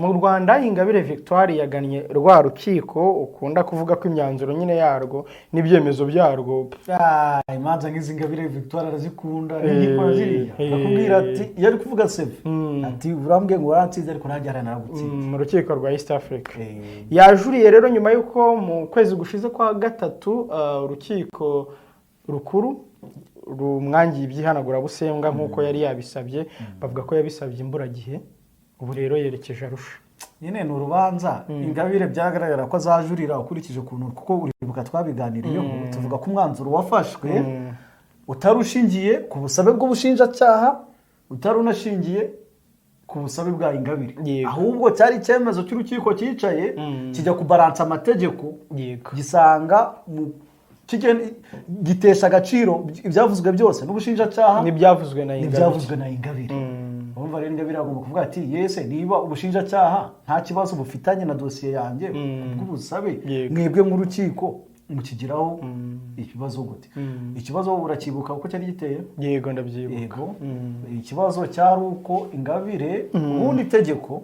Mu Rwanda, Ingabire Victoire yagannye rwa rukiko ukunda kuvuga ko imyanzuro nyine yarwo n'ibyemezo byarwo. Ah, imanza nk'izi Ingabire Victoire arazikunda, n'inkiko ziriya. Akakubwira ati, iyo ari kuvuga seve, ati: "Urambwiye ngo warantsinze, ariko nanjye hariya naragutsinze." Mu rukiko rwa East Africa yajuriye rero nyuma y'uko mu kwezi gushize kwa gatatu urukiko rukuru rumwangiye iby'ihanagurabusembwa nk'uko yari yabisabye. Bavuga ko yabisabye imburagihe. Ubu rero yerekeje Arusha. Nyine ni urubanza Ingabire byagaragara ko azajurira, ukurikije ukuntu, kuko uribuka twabiganiriyeho, tuvuga ko umwanzuro wafashwe utari ushingiye ku busabe bw'ubushinjacyaha, utari unashingiye ku busabe bwa Ingabire, ahubwo cyari icyemezo cy'urukiko cyicaye kijya kubaransa amategeko, gisanga gitesha agaciro ibyavuzwe byose n'ubushinjacyaha n'ibyavuzwe na Ingabire. N'ibyavuzwe na Ingabire. Urumva rero, Ingabire agomba kuvuga ati: "Yese niba ubushinjacyaha nta kibazo bufitanye na dosiye yanjye bw'ubusabe, mwebwe nk'urukiko mukigiraho ikibazo gute?" Ikibazo urakibuka uko cyari giteye? Yego, ndabyibuka. Yego, ikibazo cyari uko Ingabire, ubundi itegeko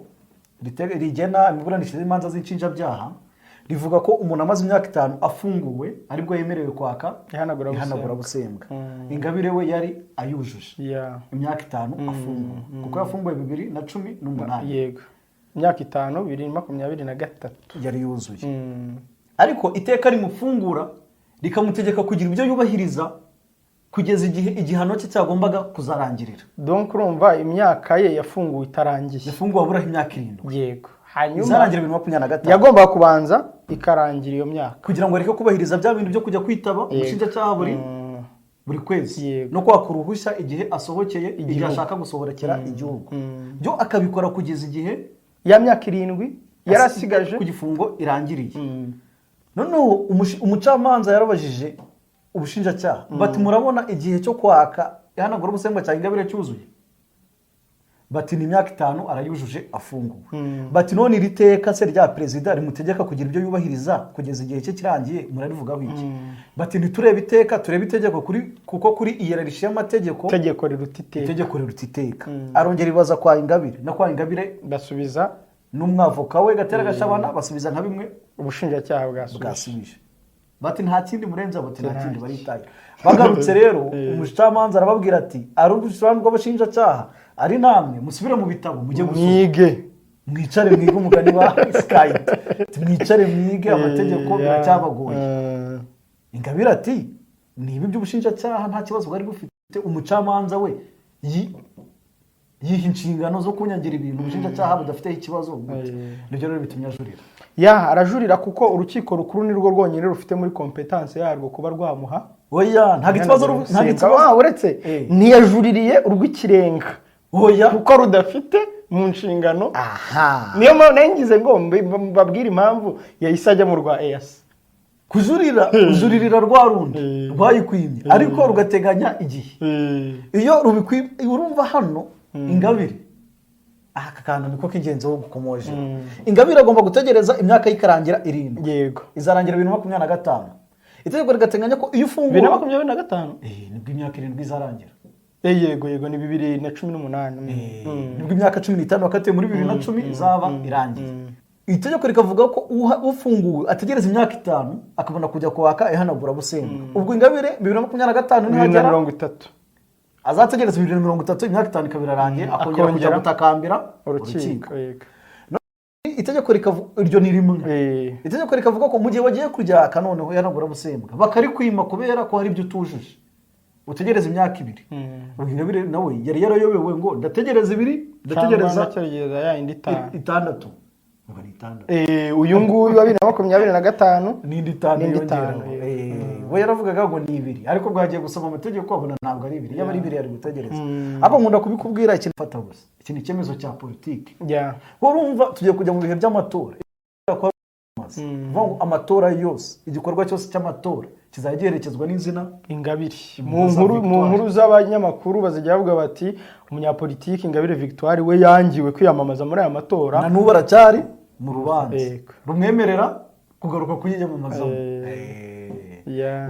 rigena imiburanishirize y'imanza z'inshinjabyaha rivuga ko umuntu amaze imyaka 5 afunguwe aribwo yemerewe kwaka ihanagurabusembwa. Ihanagurabusembwa. Ingabire we yari ayujuje imyaka 5 afunguwe, kuko yafunguwe 2018. Yego, imyaka 5, 2023. Yari yuzuye, ariko iteka rimufungura rikamutegeka kugira ibyo yubahiriza kugeza igihe igihano cye cyagombaga kuzarangirira. Donc urumva imyaka ye yafunguwe itarangiye. Yafunguwe aburaho imyaka 7. Yego, hanyuma izarangira 2025. Yagombaga kubanza ikarangira iyo myaka kugira ngo areke kubahiriza bya bintu byo kujya kwitaba umushinjacyaha buri kwezi no kwaka uruhushya igihe asohokeye, igihe Igihugu. ashaka gusohokera igihugu, byo akabikora kugeza igihe ya myaka 7 yari asigaje ku gifungo irangiriye. Noneho umucamanza yarabajije ubushinjacyaha bati: "Murabona igihe cyo kwaka ihanagura ubusembwa cya Ingabire cyuzuye?" Bati: "Ni imyaka 5, arayujuje afunguwe." Bati: "None iri teka se rya perezida rimutegeka kugira ibyo yubahiriza kugeza igihe cye kirangiye, murarivugaho iki?" Bati: "Ntiturebe iteka, turebe itegeko kuri, kuko kuri hiérarchie y'amategeko itegeko riruta iteka." Itegeko riruta iteka. Arongera ibaza kwa Ingabire, no kwa Ingabire basubiza n'umwavoka we Gatera Gashabana basubiza nka bimwe ubushinjacyaha bwasubije. Bwasubije. Bati: "Nta kindi murenza?" Bati: "Nta kindi." Baritaye. Bagarutse rero, umucamanza arababwira ati: "Ari urusobanuro rw'abashinjacyaha, ari namwe, musubire mu bitabo mujye gusoma." Mwige. Mwicare mwige, umugani wa Sikayiti, mwicare mwige amategeko, biracyabagoye. Ingabire ati: "Niba iby'ubushinjacyaha nta kibazo bwari bufite, umucamanza we yiha inshingano zo kunyangira ibintu ubushinjacyaha budafiteho ikibazo gute?" Nibyo rero bitumye ajurira. Ya, arajurira kuko urukiko rukuru nirwo rwonyine rufite muri compétence yarwo kuba rwamuha Oya, ntabwo ikibazo ntabwo ikibazo Ah, uretse ntiyajuririye urw'ikirenga Oya. kuko rudafite mu nshingano. Aha. Niyo mpamvu nari ngize ngo mbabwire impamvu yahise ajya mu rwa EAC. Kujurira, ujuririra rwa rundi rwayikwimye, ariko rugateganya igihe iyo rubikwimye. Urumva hano Ingabire, aha aka kantu niko k'ingenzi wo gukomoje. Ingabire agomba gutegereza imyaka ye ikarangira 7. Izarangira 2025. Itegeko rigateganya ko iyo bibiri na ufunguwe 25. Nibwo imyaka 7 izarangira. Yego, ni 2018. Nibwo imyaka 15 wakatiwe muri 2010 izaba irangiye. Itegeko rikavuga ko ufunguwe ategereza imyaka 5 akabona kujya kwaka ihanagurabusembwa. Ubwo Ingabire 2025 bibiri na nihagera mirongo itatu azategereza 2030, imyaka 5 ikaba irarangiye, akongera kujya Akongera gutakambira urukiko. Urukiko. Itegeko rikavuga, iryo ni rimwe, itegeko rikavuga ko mu gihe wagiye kuryaka noneho ihanagurabusembwa bakarikwima kubera ko hari ibyo utujuje, utegereza imyaka 2. Ubwo Ingabire nawe yari yarayobewe ngo: "Ndategereza 2, ndategereza, ndategereza ndategereza ya yindi 5." 6, ubwo ni 6. Uyu nguyu wa 2025 n'indi 5 n'indi yongeraho. 5. We yaravugaga ngo ni 2, ariko bwagiye gusoma amategeko abona ntabwo ari 2. Yaba ari 2 yari gutegereza. Ariko nkunda kubikubwira, ikintu fata gusa, iki ni icyemezo cya politiki. Urumva tugiye kujya mu bihe by'amatora. Kuvuga ngo amatora yose, igikorwa cyose cy'amatora kizajya giherekezwa n'izina Ingabire mu Umuhoza nkuru mu Victoire. nkuru z'abanyamakuru bazajya bavuga bati: "Umunyapolitiki Ingabire Victoire we yangiwe kwiyamamaza muri aya matora." Na n'ubu aracyari mu rubanza rumwemerera kugaruka kuyiyamamazamo.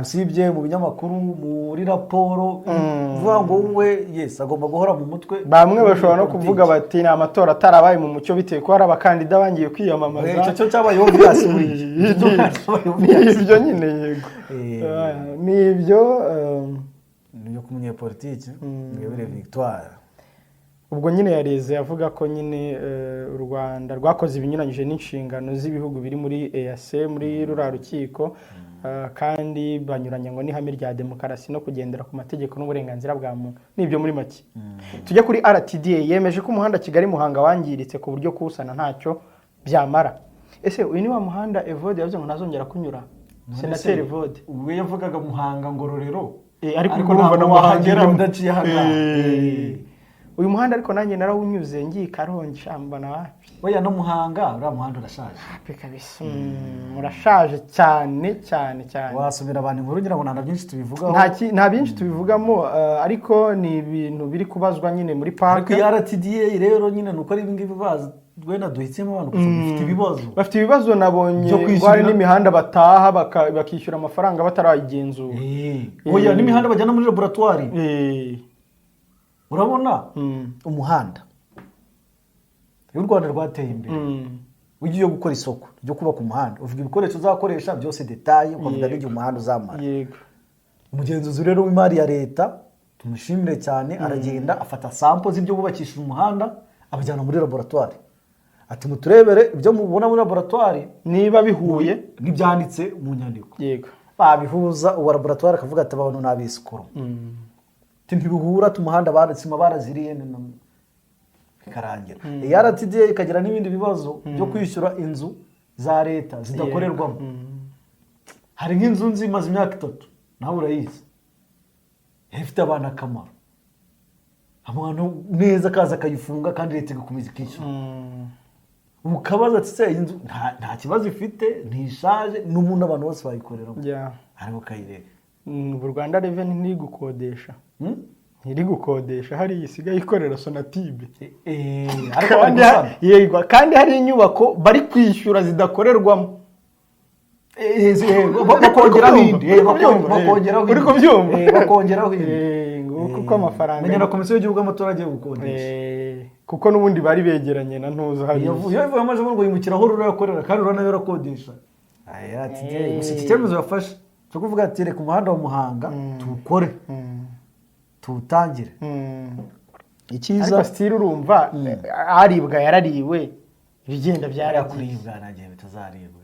Usibye mu binyamakuru, muri raporo, vuga ngo we, yes, agomba guhora mu mutwe. Bamwe bashobora no kuvuga bati ni amatora atarabaye mu mucyo, bitewe ko hari abakandida bangiye kwiyamamaza. Icyo cyo cyabaye obvious buriya. Icyo cyabaye obvious. Ni ibyo nyine, yego. Ni ibyo. Ni ku munyepolitiki Ingabire Victoire. Ubwo nyine yareze avuga ko nyine u Rwanda rwakoze ibinyuranyije n'inshingano z'ibihugu biri muri EAC, muri ruriya rukiko, kandi banyuranya ngo n'ihame rya demokarasi no kugendera ku mategeko n'uburenganzira bwa muntu. Nibyo muri make. Tujye kuri RTDA, yemeje ko umuhanda Kigali Muhanga wangiritse ku buryo kuwusana ntacyo byamara. Ese uyu ni wa muhanda Evode yavuze ngo ntazongera kunyura, Senateri Evode? Ubwo yavugaga Muhanga Ngororero. Ariko Ariko urumva ntabwo na Muhanga wahagera irimo. udaciye ahangaha. Uyu muhanda ariko nanjye narawunyuze ngiye i Karongi, shamba na wapi. Oya, no Muhanga uriya muhanda urashaje. Wapi kabisa. Urashaje cyane cyane cyane. Wasomera abantu inkuru, ngira ngo nta na byinshi tubivugaho. Nta byinshi tubivugamo, ariko ni ibintu biri kubazwa nyine muri Ariko parike. iyi RTDA rero nyine ni uko ari ibingibi bazi, wenda duhitsemo abantu gusa bafite ibibazo. Bafite ibibazo, nabonye Byo ngo kwishyurira. hari n'imihanda bataha bakishyura amafaranga batarayigenzura. Oya, n'imihanda bajyana muri laboratwari. Urabona umuhanda iyo u Rwanda rwateye imbere, ugiye gukora isoko ryo kubaka umuhanda, uvuga ibikoresho uzakoresha byose, détails, ukavuga n'igihe umuhanda uzamara. Umugenzuzi rero w'imari ya leta, tumushimire cyane, aragenda afata sample z'ibyo bubakishije umuhanda, abajyana muri laboratwari, ati muturebere ibyo mubona muri laboratwari niba bihuye n'ibyanditse mu nyandiko. Babihuza, uwa laboratwari akavuga ati abantu ni abisikoro, ati ntibihura, ati umuhanda sima baraziriye, bikarangira. Iyi RTDA ikagira n'ibindi bibazo byo kwishyura inzu za leta zidakorerwamo. Hari nk'inzu nzi imaze imyaka 3, nawe urayizi, ifite abantu akamaro, abantu neza akaza akayifunga kandi leta igakomeza ikishyura. Ukabaza ati se iyi nzu nta kibazo ifite, ntishaje, n'ubundi abantu bose bayikoreramo, ariko ukayireka. Ubu Rwanda Revenue ntiri gukodesha. Hmm? Ntiri gukodesha, hariya isigaye ikorera Sonatube. Ariko bari Kandi gusana. Yego, kandi hari inyubako bari kwishyura zidakorerwamo. Bakongeraho indi. Uri kubyumva? Bakongeraho Uri indi. kubyumva? Bakongeraho indi. Nguko uko amafaranga Menya na Komisiyo y'Igihugu y'Amatora agiye gukodesha. Kuko n'ubundi bari begeranye na ntuza hariya. Iyo yavuye amajwi ngo yimukira aho Rura yakorera, kandi Rura nayo irakodesha. Gusa iki cyemezo yafashe cyo kuvuga ati reka umuhanda wa Muhanga tuwukore, tuwutangire, icyiza. Ariko still urumva aribwa yarariwe, ibigenda byaragiye. Kuribwa nta gihe bitazaribwa,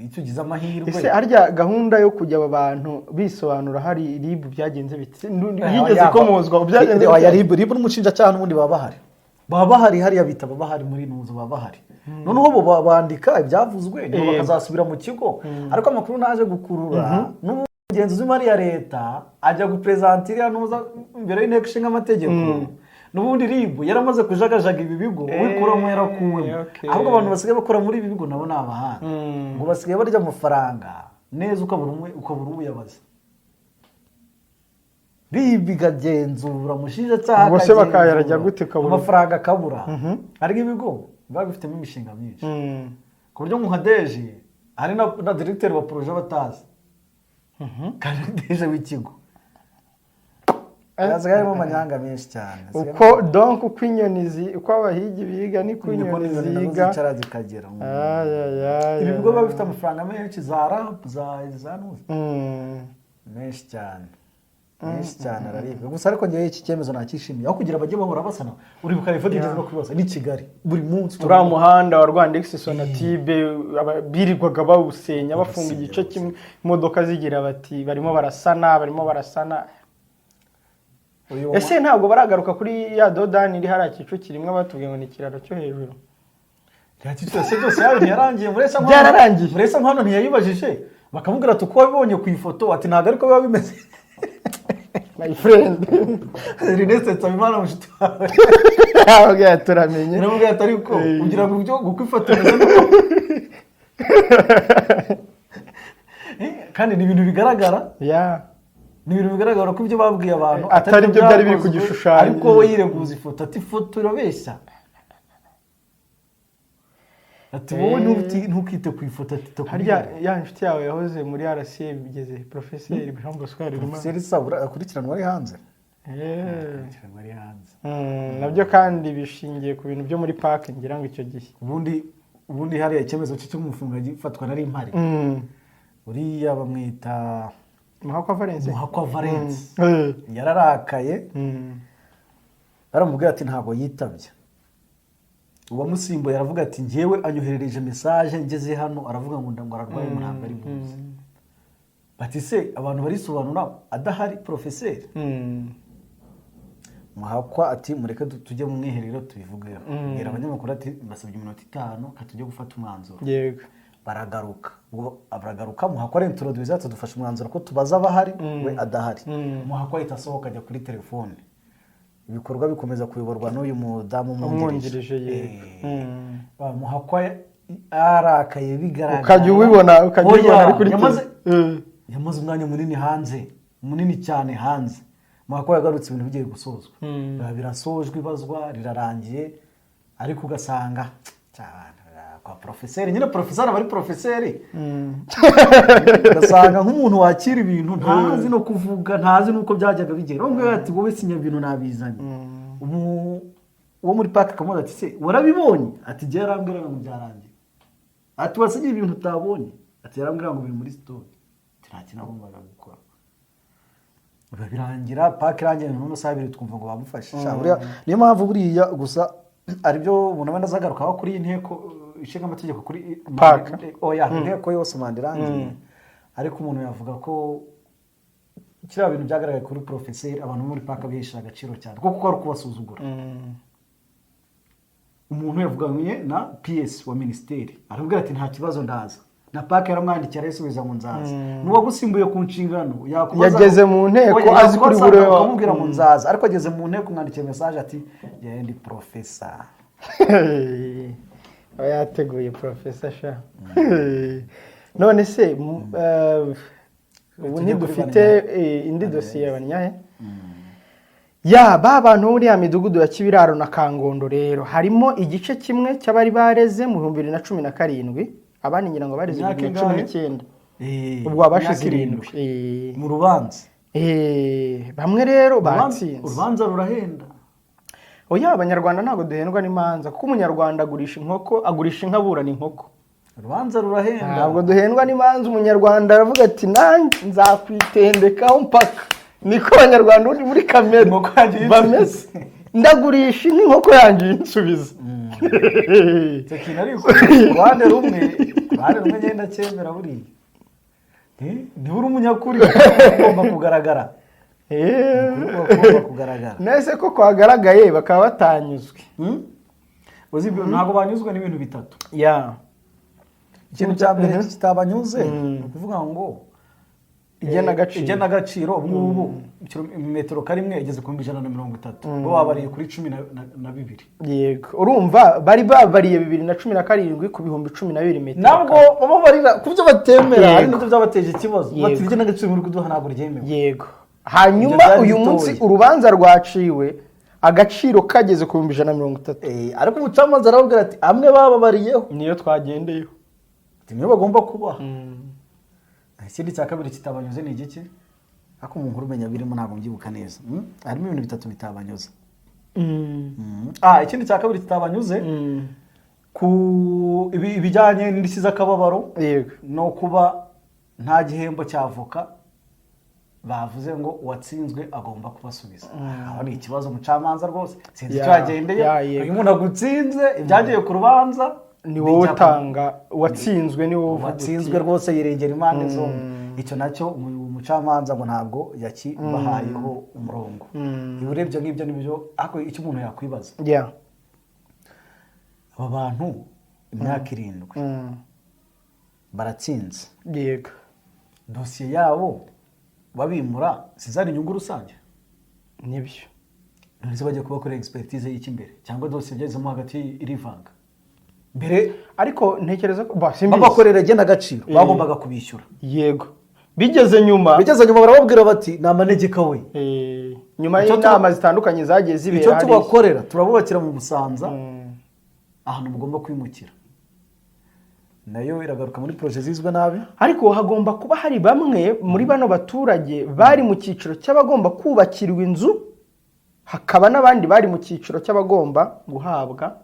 icyo ugize amahirwe. Ese harya gahunda yo kujya aba bantu bisobanura hari RIB, byagenze bite? Yigeze ikomozwa, byagenze Oya, bite? RIB n'umushinjacyaha n'ubundi baba bahari, baba bahari hariya, bitaba bahari muri ntuzo, baba bahari. Noneho bo bandika ibyavuzwe nyuma, bakazasubira mu kigo. Ariko amakuru naje gukurura, n'umugenzuzi w'imari ya leta ajya guperezanta iriya ntuza imbere y'Inteko Ishinga Amategeko, n'ubundi RIB yaramaze kujagajaga ibi bigo, uwikuramo yarakuwemo. Ahubwo abantu basigaye bakora muri ibi bigo nabo ni abahanga, ngo basigaye barya amafaranga neza, ukabura umwe, ukabura uyabaza. RIB ikagenzura, umushinjacyaha Ubwo se akagenzura, bakayarya gute ukabura? Amafaranga akabura. Ariko ibigo biba bifitemo imishinga myinshi, ku buryo nka DG hari na directeur wa projet batazi kandi ari DG w'ikigo. Hasigaye harimo amanyanga menshi cyane. Uko donc uko inyoni uko abahigi biga niko Niko inyoni n'inyoni nazo ziga. zicara zikagera. Ay, ay, ay, Ibi ay, bigo biba ay. bifite amafaranga menshi, za RAB, za nuzi, menshi cyane, menshi cyane, araribwa gusa. Ariko ngewe iki cyemezo nakishimiye, aho kugira bajye bahora basana. Uribuka ifoto igeze no kwibaza ni Kigali buri munsi. Uriya muhanda wa Rwandex Sonatube, birirwaga bawusenya, bafunga igice kimwe, imodoka zigira bati barimo barasana, barimo barasana. Uyu Ese ntabwo baragaruka kuri ya dodani iri hariya Kicukiro imwe batubwiye ngo ni ikiraro cyo hejuru? Byose byose yayo ntiyarangiye muri esa. Byararangiye. Muri esa nkwano ntiyayibajije, bakamubwira ati uko wabibonye ku ifoto, ati ntabwo ariko biba bimeze. My friend. Ernest Nsabimana, mushuti wawe. Yababwiye ati turamenye. Yaramubwiye ati ariko ugira ngo ibyo uko ifoto imeze niko. Kandi ni ibintu bigaragara, ni ibintu bigaragara ko ibyo babwiye abantu Atari byo byari biri ku byakozwe, gishushanyo. Ariko we yireguza ifoto, ati ifoto irabeshya. Ati: "Wowe ntukite ku ifoto," ati: "Ita ku Harya bihari." ya nshuti yawe yahoze muri RCA bigeze, Profeseri Jean Bosco Harerimana? Profeseri Sabura akurikiranwa ari hanze. Akurikiranwa ari hanze. Nabyo kandi bishingiye ku bintu byo muri PAC, ngira ngo icyo gihe. Ubundi hariya icyemezo cye cyo kumufunga gifatwa nari mpari. Uriya bamwita Muhakwa Valens. Muhakwa Valens. Yararakaye. Baramubwira ati ntabwo yitabye. Uwamusimbuye aravuga ati: "Njyewe anyoherereje message ngeze hano, aravuga ngo ararwaye, ngo ntabwo ari buze." Bati: "Se abantu barisobanura adahari porofeseri?" Muhakwa ati: "Mureke tujye mu mwiherero tubivugeho." Bwira abanyamakuru ati: "Mbasabye iminota 5 ka tujye gufata umwanzuro." Baragaruka. Ubwo baragaruka, Muhakwa arintroduza, tudufashe umwanzuro ko tubaza abahari, we adahari. Muhakwa ahita asohoka ajya kuri telefone, ibikorwa bikomeza kuyoborwa n'uyu mudamu umwungirije, yego. Muhakwa arakaye bigaragara. Ukajya ubibona Oya, ari kuri yamaze umwanya munini hanze, munini cyane hanze. Muhakwa yagarutse ibintu bigiye gusozwa. Biba birasojwe, ibazwa rirarangiye, ariko ugasanga cyabana kwa porofeseri nyine, porofeseri aba ari porofeseri, ugasanga nk'umuntu wakira ibintu ntazi no kuvuga, ntazi n'uko byajyaga bigera. Bamwe ati: "Wowe sinya, ibintu nabizanye." Uwo muri PAC akamubaza ati: "Se warabibonye?" Ati: "Jya yarambwira ngo byarangiye." Ati: "Wasigiye ibintu utabonye?" Ati: "Yarambwira ngo biri muri stock." Ati: "Nta kintu nagombaga gukora." Biba birangira, PAC irangiye mu masaha 2 twumva ngo bamufashe. Sha, niyo mpamvu buriya gusa aribyo umuntu wenda azagarukaho kuri iyi nteko ishinga amategeko kuri PAC. Oya, inteko yose manda irangiye, ariko umuntu yavuga ko kiriya bintu byagaragaye kuri porofeseri, abantu bo muri PAC bihesha agaciro cyane, kuko ari ukubasuzugura. Umuntu yavuganye na PS wa minisiteri, aramubwira ati: "Nta kibazo, ndaza." Na PAC yaramwandikiye, arayisubiza ngo nzaza. N'uwagusimbuye ku nshingano yakubaza Yageze mu nteko Oya, azi kuri yakubaza buri ukamubwira ngo nzaza, ariko ageze mu nteko umwandikiye message ati: "Njyewe ndi profesa." Aba yateguye profesa sha. None se ubu Tujye kuri ntidufite Banyahe. indi dosiye ya Banyahe? Ya ba bantu bo muri ya midugudu ya Kibiraro na Kangondo rero, harimo igice kimwe cy'abari bareze mu 2017, abandi ngira ngo bareze Imyaka 2019. ingahe? Ubwo abashize Imyaka 7. Mu rubanza. Bamwe rero batsinze. Urubanza rurahenda. Oya, Abanyarwanda ntabwo duhendwa n'imanza, kuko Umunyarwanda agurisha inkoko, agurisha inka aburana inkoko. Urubanza rurahenda. Ntabwo duhendwa n'imanza. Umunyarwanda aravuga ati: "Nanjye nzakwitendekaho mpaka." Niko Abanyarwanda uri muri kamere Inkoko yanjye yinsubize. bameze. Ndagurisha inka, inkoko yanjye yinsubiza. Icyo kintu ariko ku ruhande rumwe ngenda cyemera buriya. Niba uri umunyakuri ugomba kugaragara. Ukuri kuba kugomba kugaragara. Nese ko kwagaragaye bakaba batanyuzwe? Uzi ibyo, ntabwo banyuzwe n'ibintu bitatu. Ikintu cya mbere kitabanyuze ni ukuvuga ngo Igenagaciro. Igenagaciro ubu ngubu metero karimwe igeze ku 130,000, bo babariye kuri 12. Yego, urumva bari babariye 2017 ku 12,000 metero. Ntabwo baba barira ku byo batemera. Ari nabyo byabateje ikibazo. Bati: "Igenagaciro muri kuduha ntabwo ryemewe." Yego, hanyuma Ibyo byari uyu bitoya. munsi urubanza rwaciwe agaciro kageze ku 130,000. Ariko umucamanza arababwira ati: "Amwe bababariyeho niyo twagendeyeho." Ati: "Niyo bagomba kubaha." Ikindi cya kabiri kitabanyuze ni igiki? Ariko mu nkuru umenya birimo, ntabwo mbyibuka neza. Harimo ibintu bitatu bitabanyuze. Ikindi cya kabiri kitabanyuze ku ibijyanye n'indishyi z'akababaro no kuba nta gihembo cy'avoka, bavuze ngo uwatsinzwe agomba kubasubiza. Aho ni ikibazo umucamanza rwose sinzi icyo yagendeye. Yego. Uyu muntu agutsinze, ibyagiye ku rubanza Ni wowe bijya utanga, uwatsinzwe ni wowe uvuga uti uwatsinzwe rwose yirengera impande zombi. Icyo nacyo umucamanza ngo ntabwo yakibahayeho umurongo. Iyo urebye ngibyo nibyo, ariko icyo umuntu yakwibaza, aba bantu imyaka 7 baratsinze, dosiye yabo babimura sizana inyungu rusange? Nibyo. None se bagiye kubakorera expertise y'iki mbere, cyangwa dosiye byagezemo hagati irivanga mbere? Ariko ntekereza ko ba simbizi. Babakorera igenagaciro, bagombaga kubishyura. Yego, bigeze nyuma. Bigeze nyuma barababwira bati: "Ni amanegeka we." Nyuma Icyo y'inama zitandukanye zagiye zibera icyo hariya. Tubakorera, turabubakira mu Busanza ahantu mugomba kwimukira. Nayo iragaruka muri projet zizwe nabi. Ariko hagomba kuba hari bamwe muri bano baturage bari mu cyiciro cy'abagomba kubakirwa inzu, hakaba n'abandi bari mu cyiciro cy'abagomba guhabwa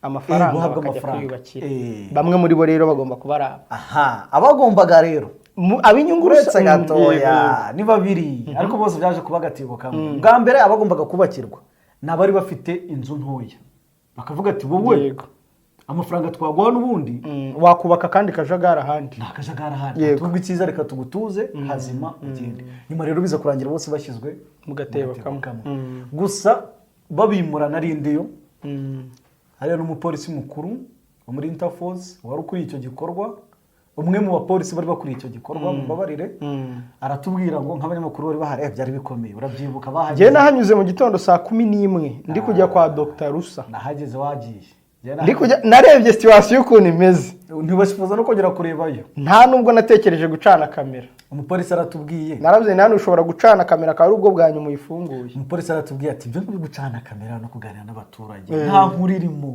amafaranga, Guhabwa bakajya amafaranga. kwiyubakira. Bamwe muri bo rero bagomba kuba ari aba Aha, abagombaga rero ab'inyungu uretse yego. gatoya ni babiri, ariko bose byaje kuba agatebo kamwe. Bwa mbere, abagombaga kubakirwa ni abari bafite inzu ntoya, bakavuga ati: "Wowe, amafaranga twaguha n'ubundi Wakubaka akandi kajagari ahandi." Ni akajagari ahandi. Tubwo icyiza, reka tugutuze hazima ugende. Nyuma rero biza kurangira bose bashyizwe mu gatebo kamwe. Gusa babimura narindiyo, hariya n'umupolisi mukuru wo muri Interforce wari ukuriye icyo gikorwa, umwe mu bapolisi bari bakuriye icyo gikorwa, mumbabarire, aratubwira ngo nk'abanyamakuru bari bahari, byari bikomeye, urabyibuka Njyewe bahageze? nahanyuze mu gitondo saa 11 ndi kujya kwa Dr Rusa. Nahageze wagiye. Njyewe Ndi kujya, narebye situation ukuntu imeze. Ntibasifuza no kongera kurebayo. Nta nubwo natekereje gucana kamera. Umupolisi aratubwiye. Naravuze nta ushobora gucana kamera akaba ari ubwo bwa nyuma uyifunguye. Umupolisi aratubwiye ati: "Ibyo ngibyo gucana kamera no kuganira n'abaturage nta nkuru irimo."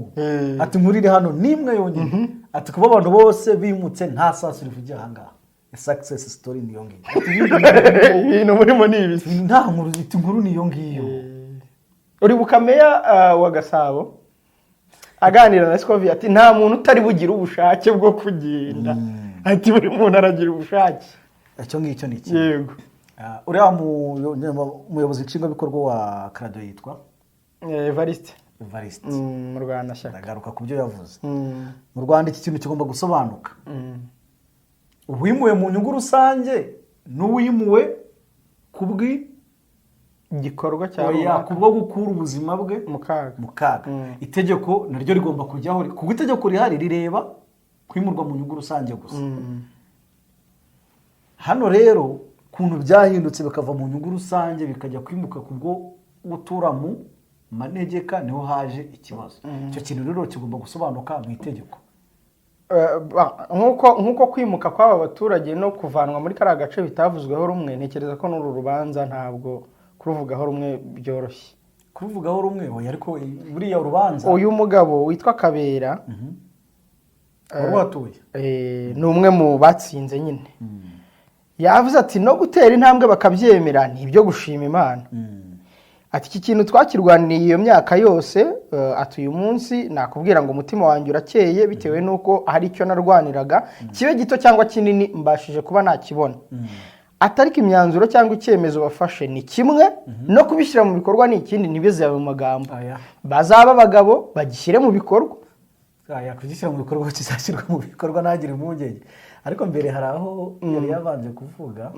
Ati: "Inkuru iri hano ni imwe yonyine." Ati: "Kuba abantu bose bimutse nta sasu rivugiye aha ngaha, success story niyo ngiyo." Ati, "Ibindi Ibintu murimo ni ibiki? nta nkuru." Iti: "Inkuru niyo ngiyo." Uribuka meya wa Gasabo aganira na Scovia ati: "Nta muntu utari bugire ubushake bwo kugenda." Ati: "Buri muntu aragira ubushake." Icyo ngicyo ni kimwe. Uriya muyobozi nshingwabikorwa wa CLADHO yitwa Evariste. Evariste. Mu Rwandashyaka. Ndagaruka ku byo yavuze. Mu Rwanda iki kintu kigomba gusobanuka: uwimuwe mu nyungu rusange n'uwimuwe kubwi Igikorwa cya Oya, runaka. Kubwo gukura ubuzima bwe Mu kaga. mu kaga. Itegeko naryo rigomba kujyaho, kuko itegeko rihari rireba kwimurwa mu nyungu rusange gusa. Hano rero ukuntu byahindutse bikava mu nyungu rusange bikajya kwimuka kubwo gutura mu manegeka, niho haje ikibazo. Icyo kintu rero kigomba gusobanuka mu itegeko. Nk'uko kwimuka kw'aba baturage no kuvanwa muri kariya gace bitavuzweho rumwe, ntekereza ko n'uru rubanza ntabwo kuruvugaho rumwe byoroshye. Kuruvugaho rumwe, oya, ariko buriya urubanza Uyu mugabo witwa Kabera wari watuye ni umwe mu batsinze nyine, yavuze ati: "No gutera intambwe bakabyemera ni ibyo gushima Imana." Ati: "Iki kintu twakirwaniye iyo myaka yose." Ati: "Uyu munsi nakubwira ngo umutima wanjye urakeye bitewe n'uko hari icyo narwaniraga, kibe gito cyangwa kinini, mbashije kuba nakibona." Ati: "Ariko imyanzuro cyangwa icyemezo bafashe ni kimwe, no kubishyira mu bikorwa ni ikindi, ntibizabe mu magambo." Aya. Bazaba abagabo bagishyire mu bikorwa. Aya, kugishyira mu bikorwa, kizashyirwa mu bikorwa, ntagire impungenge. Ariko mbere hari aho yari yabanje kuvuga.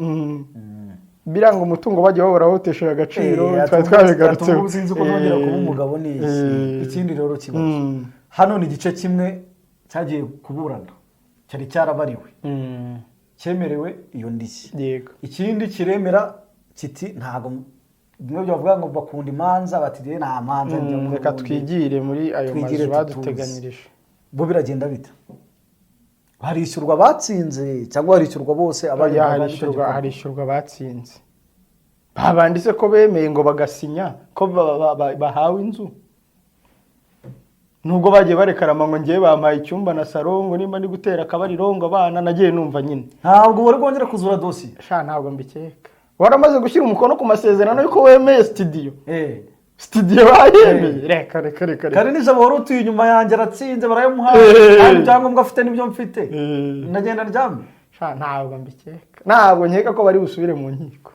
Biranga umutungo bagiye bahora bawutesheje agaciro. Twari Twari twabigarutseho. Sinzi uko nongera kuba umugabo ni iki. Ikindi rero kibazo hano ni igice kimwe cyagiye kuburana cyari cyarabariwe, cyemerewe iyo ndishyi. Ikindi kiremera kiti ntabwo bimwe byavuga ngo bakunda imanza, bati: "Rero nta manza njyamo Reka n'ubundi." twigire muri ayo Twigire mazu tutuze. baduteganyirije. Bo biragenda bita harishyurwa abatsinze cyangwa harishyurwa bose Oya, abaregwaga n'icyo harishyurwa gikorwa? Harishyurwa abatsinze, babanditse ko bemeye ngo bagasinya ko bahawe inzu, nubwo bagiye barekarama ngo: "Ngewe bampaye icyumba na saro," ngo "nimba ndi gutera akabariro," ngo abana nagiye numva nyine. Ntabwo bari bwongere kuzura dosiye. Sha, ntabwo mbikeka. Waramaze gushyira umukono ku masezerano y'uko wemeye studio. Studio bayemeye, reka reka reka reka. Kandi nijabo wari utuye inyuma yanjye aratsinze, barayamuhaye, kandi ibyangombwa afite nibyo mfite, ndagenda ndyamye. Sha, ntabwo mbikeka, ntabwo nkeka ko bari busubire mu nkiko.